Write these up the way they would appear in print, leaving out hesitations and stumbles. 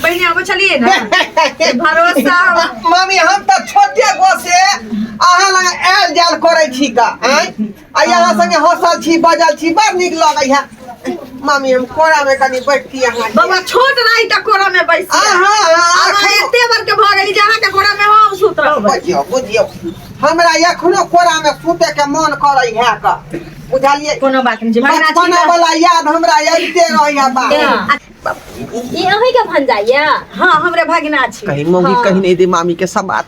पहिने अबै छलियै ने भरोसा। मामी, हम तऽ छोटे गो से अहाँ लग आयल जायल करै छी का आँय, आ यहाँ संगे हँसल छी, बजल छी, बड़ नीक लगै है मामी। हम कोरा में कनी बैठती अहाँ। बौआ, छोट रही तऽ कोरा में बैस। अहाँ आब एते बड़ के भऽ गेली जे अहाँके कोरा में हम सुत रहबै। बुझियौ, बुझियौ, हमरा एखनो कोरा में सुते के मन करै है का, बुझलियै? कोनो बात नहि छै, भगना छी। बचपना वाला याद हमरा अबिते रहै है बा। ई अहीं के भंजाइया? हाँ, हमरे भगिना छी। कहीं मौगी कहीं नहीं दे मामी के सब बात।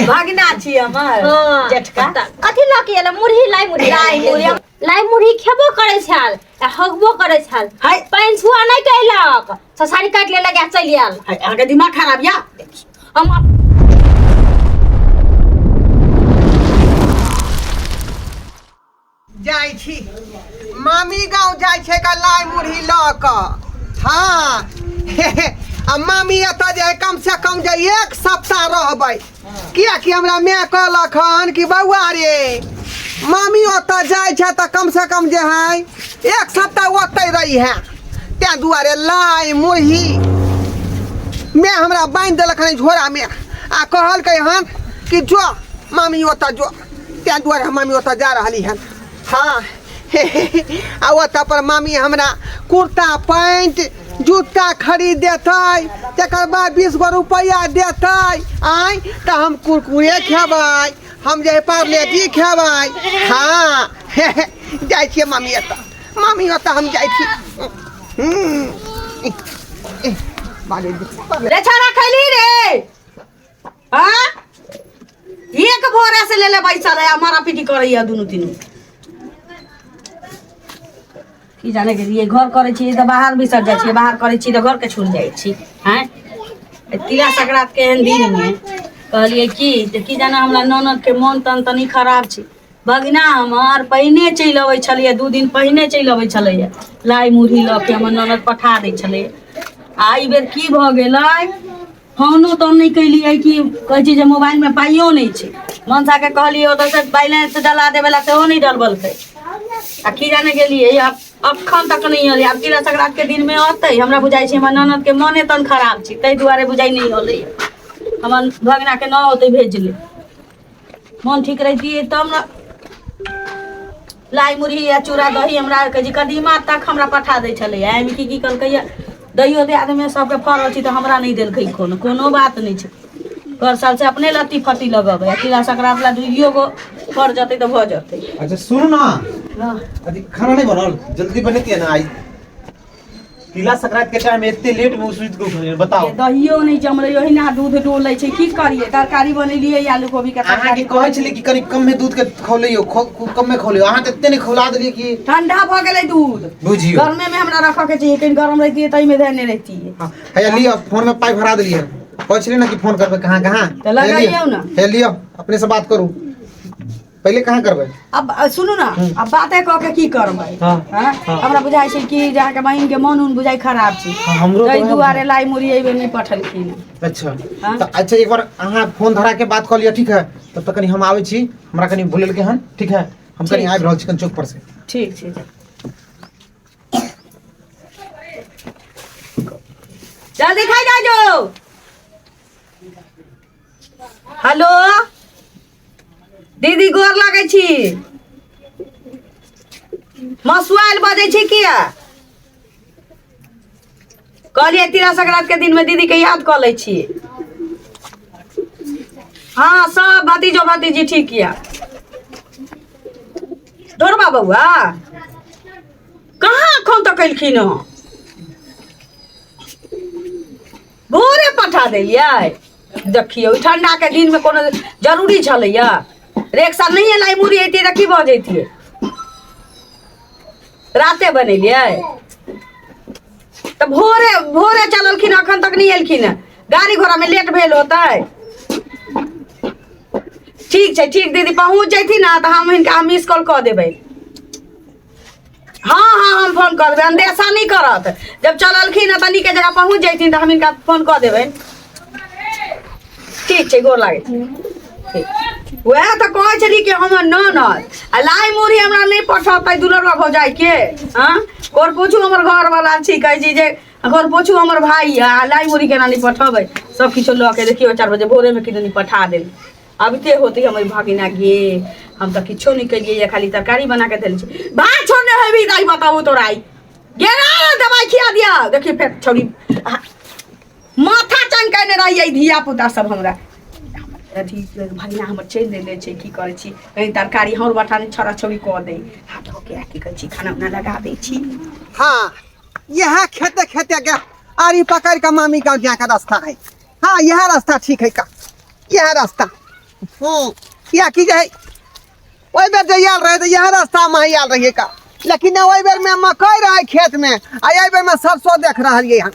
भगिना छी हमर। हाँ। जेठका। तऽ कथी लऽ के एल? मुरही, लाई मुरही। लाई मुरही। लाई मुरही खेबो करै छल आ हगबो करै छल। हाय। पानि छुआ नहि कैलक, ससारी काटि लेलक आ चलि आयल। हाय, अहाँके दिमाग खराब या। हम जाइ छी मामी गाँव, जाइ छै का लाई मुरही लऽ कऽ। हाँ, आ मामी एतऽ जे है कम से कम जे एक सप्ताह रहबै, कियाकि हमरा माय कहलक हन कि बौआ रे, मामी ओतऽ जाइ छै तऽ कम से कम जे है एक सप्ताह ओतै रही है। ताहि दुआरे लाई मुरही माय हमरा बान्हि देलक हन झोरामे आ कहलकै हन कि जो मामी ओतऽ जो। ताहि दुआरे हम मामी ओतऽ जा रहली हन। हाँ, आ ओतऽ पर मामी हमरा कुर्ता, पैंट, जूता खरीद देतै, तकर बाद 20 गो रुपैआ देतै। आँय, तऽ हम कुरकुरे खेबै, हम जे पार्ले खेबै। हाँ, जाइ छियै मामी एतऽ, मामी ओतऽ हम जाइ छी। रे छौड़ा, खैली रे? हाँ, एक भोरे से लेले बैसल है आ मारा पीटी करैया दुनू तीनू। की जाने गेलियै, घर करै छी तऽ बाहर बिसर जाइ छियै, बाहर करै छी तऽ घरके छूट जाइ छी। आँय, तिला संक्रांतिके एहन दिनमे कहलियै की जे की जाने हमरा ननदके मोन तन तनी खराब छै। भगिना हमर पहिने चलि अबै छलैए, 2 दिन पहिने चलि अबै छलैए, लाई मुरही लऽ के हमर ननद पठा दै छलैए। आ एहि बेर की भऽ गेलै, फोनो तोन नहि केलियै कि कहै छै जे मोबाइलमे पाइयो नहि छै। मनसाके कहलियै ओतऽसँ बैलेंस डला देबै लए, सेहो नहि डलबलकै। आ की जाने गेलियै, आब अखन तक नहि एलै। आब तिला संक्रांतिके दिनमे अतै। हमरा बुझाइ छै हमर ननदके मने तन खराब छै, ताहि दुआरे बुझाइ नहि एलै। हमर भगनाके न होतै भेजले। मन ठीक रहितियै तब ने लाई मुरही या चूड़ा दही हमरा कहै छै कदीमा तक हमरा पठा दै छलैया। एहिमे की की कहलकैया, दहियो दियादमे सबके फड़ल छै तऽ हमरा नहि देलकै। कोनो कोनो बात नहि छै, पर साल से अपने लत्ती फत्ती लगबै आ तिला संक्रांति ला दुइयो गो फड़ जेतै तऽ भऽ जेतै। अच्छा, सुनू ना। अथी खाना नहीं बनल? जल्दी बनेतियै ना। आई तिला संक्रांति के टाइम एते लेट में सुति के उठलियै, बताओ। दहियो नहि जमलै, ओहिना दूध डोलै छै। की करियै? तरकारी बनेलियै, आलू कोबी के अहाँ तरकारी। के कहै छलियै कि कनि कम में दूध के खौलैयो, कम में खौलैयो, अहाँ तऽ एते नहि खौला देलियै कि ठंडा भऽ गेलै दूध। बुझियौ। गरमे में हमरा रखऽ के चाहिए, कनि गरम रहितियै तऽ एहिमे धैने रहितियै। हाँ, हैया लिअ, फोन में पाइ भरा देलियै। कहै छलियै ने कि फोन करबै कहाँ कहाँ। तऽ लगैयौ ने। हे लिअ, अपने से बात करू पहिले, कहाँ करबै? अब सुनू ना, अब बाते कऽ के की करबै? हाँ। हाँ? हमरा बुझाइ छै कि जे अहाँके बहिन के मन उन बुझाइ खराब छै। हाँ, हमरो ताहि तऽ वएह। दुआरे लाई मुरही एहि नहि पठेलखिन। अच्छा। हाँ? तऽ अच्छा, एक बार अहाँ फोन धरा के बात कऽ लिअ, ठीक है? तब तक कनि हम आबै छी, हमरा कनि बोलेलकै हन, ठीक है? हम कनि ठीक। आबि रहल छी कनि चौक पर से। ठीक छै, जल्दी खाइ जाइ जो। हेलो दीदी, गोर लगै छी। मसुआइल बजै छी किया? कहलियै तिला संक्रांति के दिनमे दीदी के याद कऽ लै छी। हाँ, सब भतीजो भतीजी ठीक यऽ? ढोरबा बौआ कहाँ एखन तक एलखिन हँ? भोरे पठा देलियै। देखियौ, ई ठंडाके दिनमे कोनो जरूरी छलैया? रे, एक साल नहि एलै मुड़ी अइतियै तऽ की भऽ जैतियै? राते बनेलियै तऽ भोरे भोरे चललखिन, अखन तक नहि एलखिन हँ। गाड़ी घोड़ामे लेट भेल होतै। ठीक छै, ठीक। दीदी पहुँच जैथिन ने तऽ हम हिनका मिस कॉल कऽ देबै। हाँ हाँ, हम फोन कऽ देबै, अंदेशा नहि करत। जब चललखिन हँ तऽ नीके जगह पहुँच जैथिन तऽ हम हिनका फोन कऽ देबै। ठीक छै, गोर लागै छी। ठीक। वएह तऽ कहै छली कि हमर ननद आ लाई मुरही हमरा नहि पठौतै दुलरुआ भौजाइके। हाँ, कोर पूछू, हमर घरवाला छी, कहै छी जे आ घर पोछू हमर भाई आ लाई मुड़ी केना नहीं पठबै सब किछो लऽ के देखियौ 4 बजे भोरे में किदनी पठा देल। अबिते होते हमर भगिना गे, हम तऽ किछो नहीं केलियै या खाली तरकारी बना के देल छी। भात छोड़ने हेबी दाई बताबू तोरा आई गे ना दवाई खिया दिया। देखिए फेर छौड़ी माथा चमकेने रहियै धिया पुता सब हमरा अथी भगिना हमर चलि देने छै। की करै छी कहीं तरकारी हौर बठाने छौड़ा छौड़ी कऽ दै हाथ धो के की कहै छी खाना उना लगा दै छी। हाँ यह खेते खेते के आरी पकड़ के मामी गाँव जाके रास्ता है। हाँ यह रास्ता ठीक है का यह रास्ता यह की जे है ओहि बेर जे आयल रहे तो यह रास्ता में आयल रहिए का, लेकिन ओहि बेर में मकई रहे खेत में आ एहि बेर में सरसों देख रहलियै हन,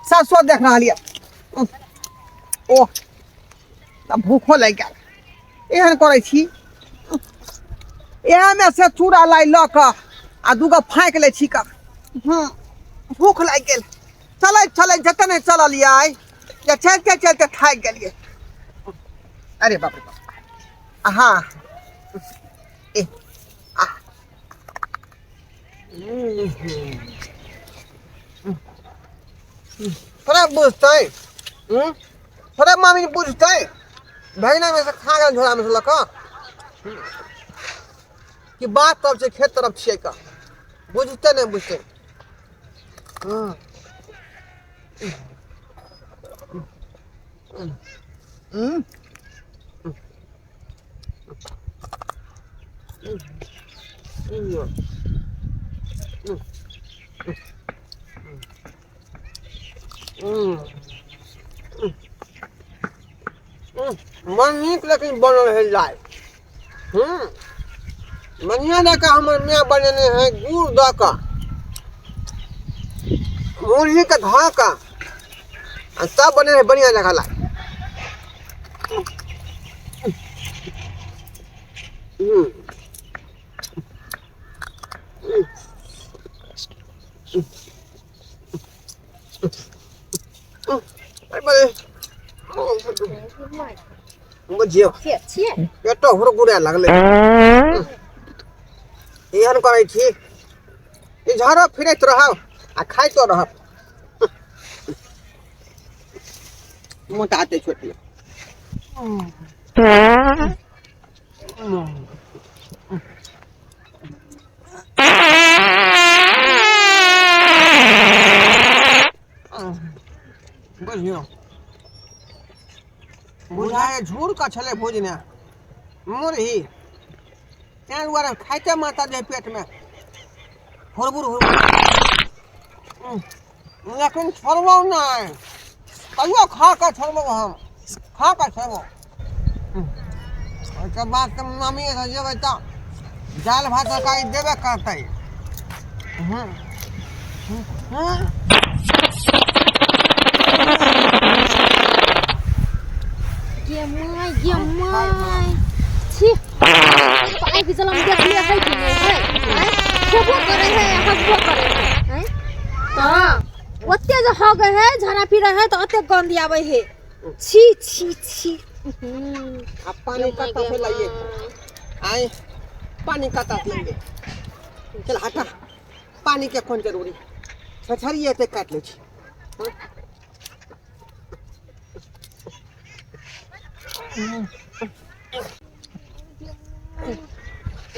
सरसों देख रहलियै। ओह तब भूखो लागि गेल। एहन करै छी इएहमे से चूड़ा लाइ लऽ कऽ आ दूगो फाँकि लै छी कऽ। भूख लागि गेल। चलैत चलैत जते नहि चललियै जे चलिते चलिते थाकि गेलियै। अरे बाप रे बाप। हाँ ए आ थोड़ा बुझतै, थोड़ा मामी बुझतै भगिना में से खा गेल झोरा में से लऽ कऽ कि बात तरफ छै खेत तरफ छियै का, बुझतै नहि बुझतै। बड़ नीक लेकिन बनल है लाइ। बढ़िआँ जकाँ हमर माय बनेने है गुड़ दऽ कऽ मुरहीके धऽ कऽ आ तब बनेने है बढ़िआँ जकाँ लाइ। बुझियौ पेटो हुरगुरे लगलै। एहन करै छी इधरो फिरैत रहब आ खाइतो रहब। मोटाते छोटी बुझियौ बुझाए झूर का छलै भोजने मुरही, ताहि दुआरे खाइते माता जे पेटमे हुरबुर हुरबुर। लेकिन छोड़बौ नहि, कहियो खा कऽ छोड़बौ, हम खा कऽ छोड़बौ। ओहिके बाद तऽ मामी एतऽ जेबै तऽ दालि भात तरकारी देबे करतै। गे my गे my, छी आगि जलम देखलिए है कि नहीं है? आँय खेबो करे है हगबो करे है। आँय तऽ ओते जे हगे है झाड़ा पीरे है तऽ ओते गंदी आबै है। छी छी छी। अब पानी कतऽ से लाइए? आय पानी कतऽ से लाइए? चल हटा, पानी के कोन जरूरी, छछरिए एते काटि लै छी।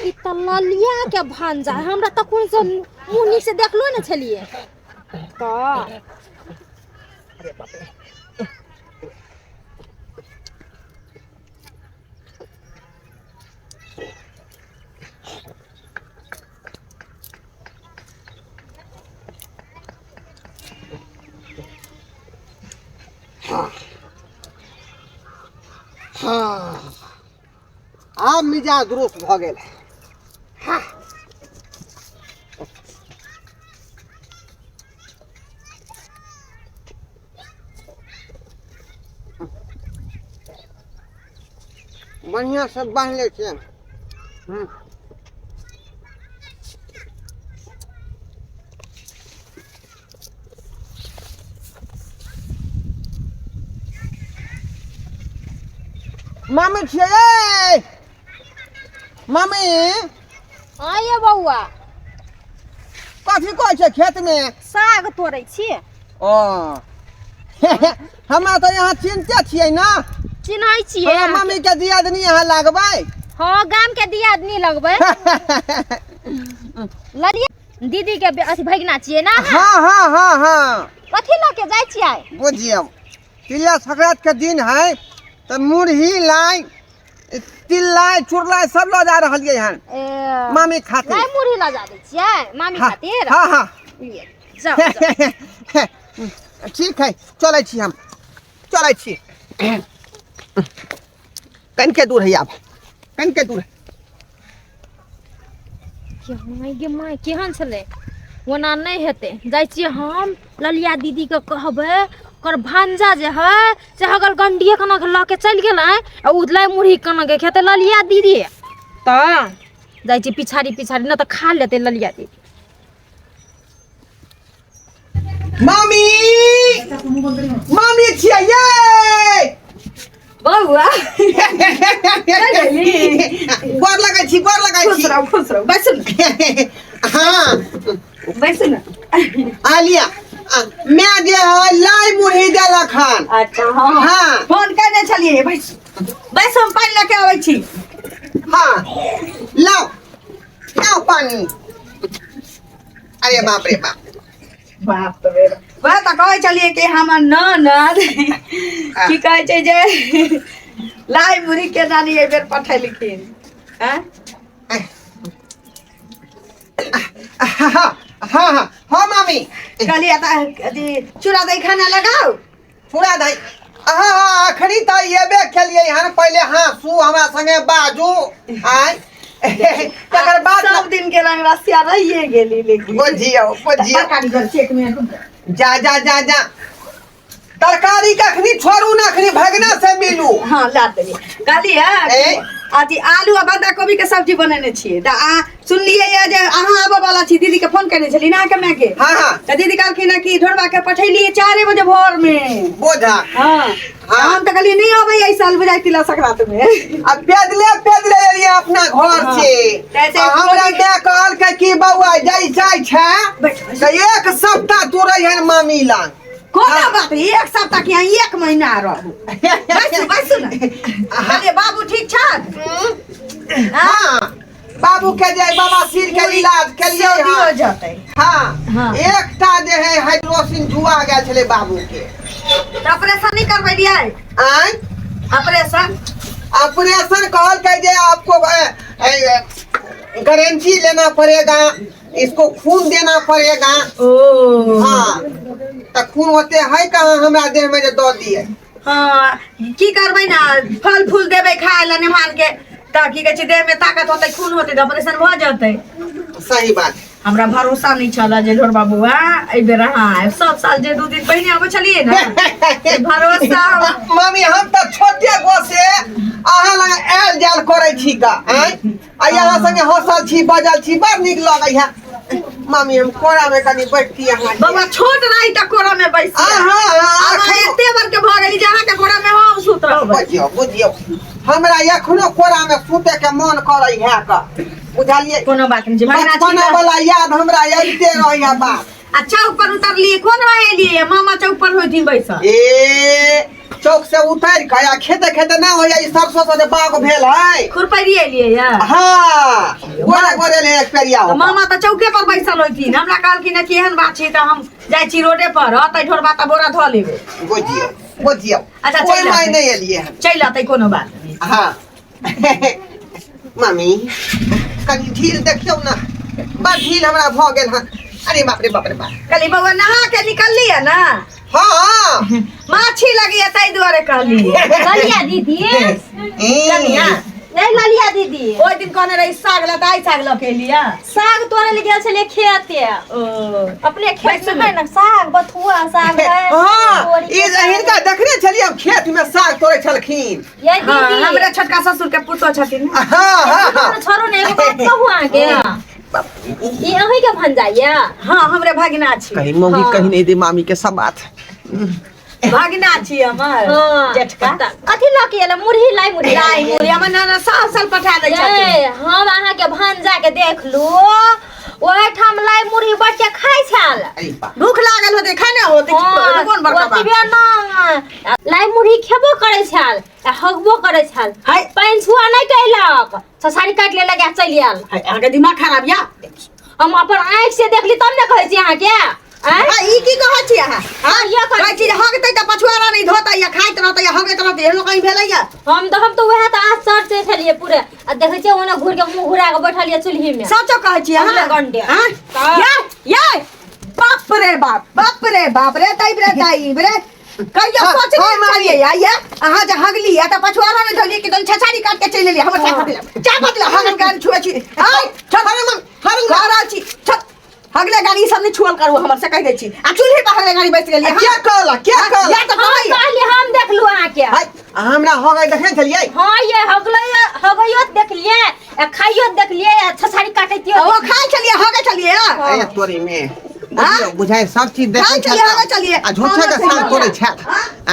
ई तऽ ललिया के भांजा, हमरा तऽ कोन से मुँह नीक से देखलो ने छलिए तऽ। अरे बाप रे। हाँ आब मिजाज दुरुस्त भऽ गेल। हाँ बढ़िआँ से बान्हि लै छियै। मामी छियै यै मामी। हाँ ये बौआ। कथी कहै छै खेतमे? साग तोड़ै छी। ओ हमरा तऽ यहाँ चिन्हते छियै ने। चिन्है छियै। हमरा मम्मी के दियादनी यहाँ लागबै। हाँ, गाम के दियादनी लगबै। ललिया दीदी के अथी भगिना छियै ना? हाँ हाँ हाँ हाँ। कथी लऽ के जाइ छियै? बुझियौ, तिला संक्रांति के दिन है तऽ मुरही लाइ, तिल लाइ, चूड़लाइ सब लऽ जा रहलियै हन। ए, मामी खातिर। लाइ मुरही लऽ जा दै छियै मामी हाँ, खातिर? हाँ हाँ। लिअ, जाउ जाउ। ठीक है, चलै छी, हम चलै छी। कनिके दूर है, आब कनिके दूर है। गे माय, गे माय, केहन छलै? ओना नहि हेतै। जाइ छियै हम ललिया दीदीके, कहबै ओकर भांजा जे है से हगल गंडिये केना के लऽ के चलि गेलै आ ओ लाइ मुरही केना के खेतै ललिया दीदी? तऽ जाइ छियै पिछाड़ी पिछाड़ी, नहि तऽ खा लेतै ललिया दीदी। मामी, मामी छियै ये। बौआ। गोर लगै छी, गोर लगै खुश छी। रहू, खुश रहू, बैसू ने। हाँ। बैसू ने। आलिया मैं जे है लाई मुरही देलक हन। अच्छा, हाँ। हाँ। फोन केने छलियै। बैसू बैसू, हम पानि लऽ के अबै छी। हाँ, लाओ लाओ पानी। अरे बाप रे बाप! बाप रे, वएह तऽ कहै छलियै कि हमर ननद की कहै छै जे लाइ मुरही के नानी एहि बेर पठेलखिन। आँय? हाँ हाँ हाँ हाँ मामी। कहलियै तऽ अथी चूड़ा दही खाना लगाउ। पूरा दही? हाँ हाँ, अखनी तऽ एबे केलियै हन। पहिले हाँसू, हमरा संगे बाजू आय, तकर बाद। सब दिन के रंग रसिया रहिए गेली लेकिन। बुझियौ, बुझियौ। कारीगर छी, एक मिनट रुक। जा जा जा जा, तरकारी के अखनी छोड़ू ना, अखनी भगना से मिलू। हाँ, ला देलियै। कहलियै ए? अथी आलू आ बन्धा कोबी के सब्जी बनेने छियै तऽ आ सुनलियै ये जे अहाँ आबऽ वाला छी। दीदी के फोन केने छली ना अहाँके मायके? हाँ हाँ। तऽ दीदी कहलखिन हँ कि ढोरबा के पठेलियै 4 बजे भोर में। बोझा। हाँ। हाँ। हम तऽ कहलियै नहि अबै एहि साल बुझाइ तिला संक्रांत में। आ पैदले पैदले एलियै अपना घर हाँ। से। तैसे आ हमरा माय कहलकै कि बौआ जाइ जाइ छै बैठ, बैठ। तऽ एक सप्ताह तू रहिहन मामी लग। कोनो हाँ। बात नहीं, एक सप्ताह के यहाँ एक महीना रहू। बैसू, बैसू ने। कहलियै बाबू ठीक छथि? हाँ, बाबू के जे बाबा सिर के इलाज केलियै। सर्दी हो हन। जतै। हाँ। हाँ। एकटा जे है हाइड्रोसिन जुआ गेल छलै बाबू के। तऽ ऑपरेशन नहीं करबेलियै? आँय? ऑपरेशन? ऑपरेशन कहलकै जे आपको गारंटी लेना पड़ेगा, इसको खून देना पड़ेगा। ओ। हाँ, तऽ खून ओते है कहाँ हमरा देह में जे दऽ दिए? हाँ, की करबै ने, फल फूल देबै खाय लए नेमान के, तऽ की कहै छै, देह में ताकत होतै, खून होतै तऽ ऑपरेशन भऽ जेतै। सही बात। हमरा भरोसा नहीं छल जे ढोरबा बौआ एहि बेर अहाँ आयब। सब साल जे 2 दिन पहिने अबै छलियै ने, से भरोसा। मामी, हम तऽ छोटे गो से अहाँ लग आयल जायल करै छी का आँय, आ यहाँ संगे हँसल छी, बजल छी, बड़ नीक लगै है मामी। हम कोरा में कनि बैठती अहाँ। बौआ, छोट रही तऽ कोरा में बैस। अहाँ आब एते बड़ के भऽ गेली जे अहाँके कोरा में हम सुत रहबै। बुझियौ, बुझियौ, हमरा एखनो कोरा में सुते के मन करै है का, बुझलियै? कोनो बात नहीं छै, भगना छी। बचपना वाला याद हमरा अबिते रहै है बात। आ चौक पर उतरलियै, कोन रहे एलियै? मामा चौक पर होथिन बैसल। ए, चौक से उतर के आ खेते खेते ना होइया, ई सरसों से जे बाग भेल है। खुरपैरी एलियै या? हाँ, गोरे गोरे ले एक पेरिया तऽ हो। मामा तऽ चौके पर बैसल होथिन। हमरा कहलखिन कि एहन बात छै तऽ हम जाइ छी रोडे पर, अतै ढोरबा तऽ बोरा धऽ लेबै। बुझियौ, बुझियौ। अच्छा, कोइ चलि माय आबै। नहीं एलियै हन। चलि अतै, कोनो बात नहि। हाँ मामी, कनि ढील देखियौ ने, बड़ ढील हमरा भऽ गेल हन। अरे बाप रे बाप रे बाप! कहली बौआ, नहा के निकललियै ने? हाँ। माछी लगी ताहि दुआरे कहली। ललिया दीदी। कनिया। नहीं, ललिया दीदी। ओहि दिन कहने रही साग लऽ, तऽ आइ साग लऽ के एलियै? साग तोड़े ले गेल छलियै खेते। ओ। अपने खेत में है ने साग, बथुआ साग है। हाँ। तोरी ई के साग। हिनका देखने छलियै हम, खेत में साग तोड़ै छलखिन। ये हाँ। दीदी। हमरा छोटका ससुर के पुतोह छथिन ने। हाँ हाँ हाँ। छोड़ू ने, एगो बात कहू अहाँके, ई अहीं के भंजा ये? हाँ, हमरे भगिना छी। कहीं मौगी हाँ। कहीं नहीं दे मामी के सब बात। भगिना छी हमर। हाँ। जेठका। तऽ कथी लऽ के एलै? मुरही, लाइ मुरही? लाइ मुरही हमर नाना साल साल पठा दै छथिन। ये, हम अहाँके भांजा के देखलू, ओहि ठाम लाई मुरही बैठ के खाइ छल। अरे बाप। भूख लागल होतै, खाने होतै। हाँ, कोन बड़का बात? ओतबे ना, लाई मुरही खेबो करै छल आ हगबो करै छल। हाय। पानि छुआ नहि कैलक, ससारी काटि लेलक आ चलि आयल। हाय, अहाँके दिमाग खराब या। हम अपन आँखि से देखली तब ने कहै छी अहाँके। आँय? आ, ई की कहै छी अहाँ? हाँ, इएह कहै। कहै छी जे हगतै तऽ पछुआरा नहि धोतै या खाइत रहतै या हगैत रहतै, एहनो कहीं भेलै या? हम तऽ वएह तऽ आश्चर्य छलियै पूरे, आ देखै छियै ओना घूर के मुँह घुरा के बैठल यऽ चूल्ही में। सचो कहै छी अहाँ? हमरे गंडे। आँय? तऽ। ये ये, बाप रे बाप, बाप रे बाप रे, ताई रे ताई रे, कहियो हाँ, सोचने हाँ, मामी। छलियै या ये अहाँ जे हगली या तऽ पछुआरा नहि धोलियै कि तनी छछारी काट के चलि एलियै। हमर चाह पतला, चाह पतला, हगल गाड़ी छुए छी। आय छत हरे मन हरे मन। कह रहल छी छत हगले गाड़ी ई सब नहि छुअल करू हमर से कहि दै छी। आ चूल्ही पर हगले गाड़ी बैस गेलियै। क्या कहला, क्या कहला? या तऽ हम कहैया। कहलियै, हम देखलू अहाँके। हाय, हमरा हो गए देखने छलियै। हाँ, ये हगलै, हगैयो देखलियै आ खाइयो देखलियै आ छछारी काटैतियो। ओ खाइ छलियै, हगै छलियै। अरे तोरी में बुझियौ, बुझाइ सब चीज देखै खाइ छलियै, हगै छलियै। आ झूठे के साग तोड़ै छल।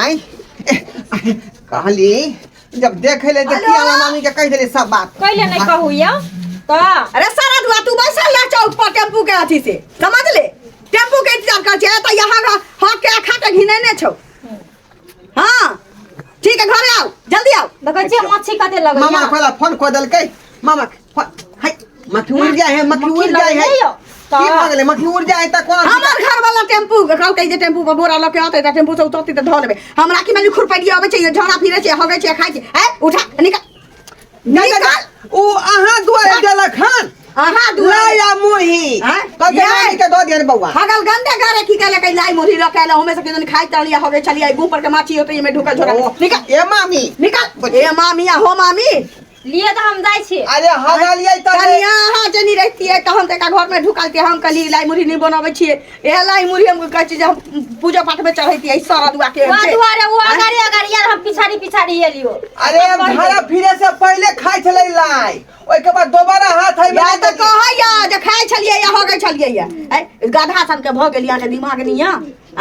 आँय, कहली जब देखे ले तऽ किया मामी के कहि देली सब बात। कैले नहि कहू यौ तऽ। अरे सारा दुआ तू बैसल रह चौक पर टेम्पू के अथी से, समझ ले, टेम्पू के इंतजार कर छियै तऽ यहाँ हक के खा के घिनेने छौ। हाँ ठीक है, घरे आओ, जल्दी आओ। देखै छियै मच्छी कते लगैया। मामा कहला फोन कऽ देलकै। मामा के फोन, हाय, मक्खी उड़ जाय है, मक्खी उड़ जाय है। लगैया की भऽ गेलै? मक्खी उड़ जाय है तऽ कोना? हमर घर वाला टेम्पू कहलकै जे टेम्पू पर बोरा लऽ के अतै तऽ टेम्पू से उतरतै तऽ धऽ लेबै। हमरा की मालूम खुरपैया अबै छै, झोरा फिरै छै, हगै छै, खाइ छै। ए उठा, निकल निकल। ओ अहाँ दुआरे देलक हन अहाँ दुआरे लाई आ मुही। आँय? कहलकै ये। मामी के दऽ दिहन बौआ। हगल गंदे घरे की कहलकै लाई मुरही लऽ के एलहुँ, हमे सब के खाइत रहलियै, हगै छलियै, मुँह पर के माछी होतै एहिमे ढुकल झोरा। ओ, निकल ए मामी निकल। ए मामी आ हो मामी। लिए तऽ हम जाइ छी। अरे हगलियै तऽ कनिया अहाँ जे नहि रहितियै तहन तऽ एकरा घरमे ढुकलतियै। हम कहलियै लाई मुरही नहि बनबै छियै, इएह लाई मुरही हम कहै छी जे हम पूजा पाठमे चढ़ैतियै सारा दुआ के। ओ दुआरे ओ अगाड़ी अगाड़ी यार, हम पिछाड़ी पिछाड़ी एलियो। अरे हम झाड़ा फिरे से पहिले खाइ छलै लाई, ओहिके बाद दोबारा हाथ है। या तऽ कहैया जे खाइ छलियै या हगै छलियै या। ऐ गधा सन के भऽ गेल अहाँके दिमाग नहि या?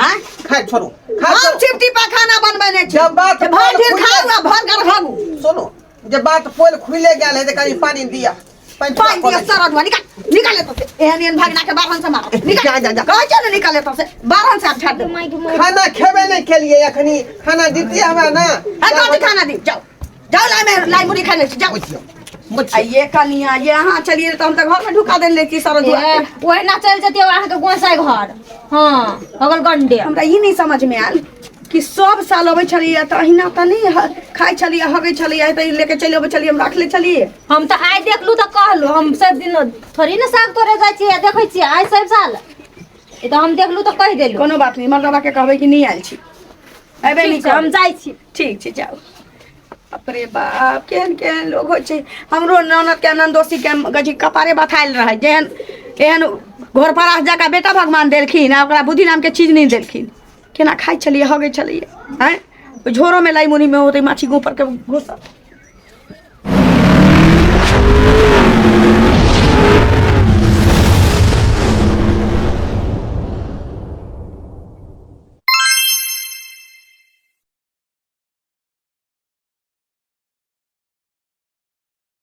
आँय? खाइ छोड़ू, खाइ हम छोड़ू। चिपटी पर खाना बनबै नहि छी। जब बात जे भरि दिन खुलि खाउ आ भरि घर हगू। सुनू, जे बात पोल खुले गेल है तऽ कनि पानि दिअ, पानि। पानि दिअ सारा दुआ। निकाल, निकाल एतऽ से। एहन एहन भगना के बारहन से मारब। निकाल। जा, जा, जा। कहै छियौ ने निकाल एतऽ से, बारहन से आब छाड़ि देबौ। Mic mic. खाना खेबे नहि केलियै अखनी, खाना दितियै हमरा ना? है कथी खाना दी? जाओ जाओ, लाई में लाई मुरही खाने छी, जाओ। बुझियौ, आ बुझियौ। ये कनिया ये अहाँ चलिए तऽ हम तऽ घर में ढुका देने छी सारा दुआ। ए, ओहिना चलि जतियै अहाँके गोसाइ घर। हाँ, हगल गंडे। हमरा ई नहि समझ में आयल कि सब साल अबै छलियै तऽ अहिना तऽ नहि खाइ छलियै, हगै छलियै तऽ ई लेके चलि अबै छलियै, हम राखले छलियै। हम तऽ आइ देखलू तऽ कहलू, हम सब दिन थोड़ी ने साग तोड़े जाइ छियै, देखै छियै आइ सब साल। ई तऽ हम देखलू तऽ कहि देलू। कोनो बात नहि, मर्दबा के कहबै कि नहि आयल छी, अयबै नहि। ठीक छै, हम जाइ छी। ठीक छै, जाउ। बाप रे बाप, केहन केहन लोग होइ छै। हमरो ननद के ननदोसी के गजी कपारे बथायल रहै, जेहन एहन घर परास जकाँ बेटा भगवान देलखिन आ ओकरा बुद्धि नामके चीज नहि देलखिन। केना खाइ छलियै, हगै छलियै? आँय, झोरोमे लाई मुरहीमे होतै माछी गोपर के घुसल।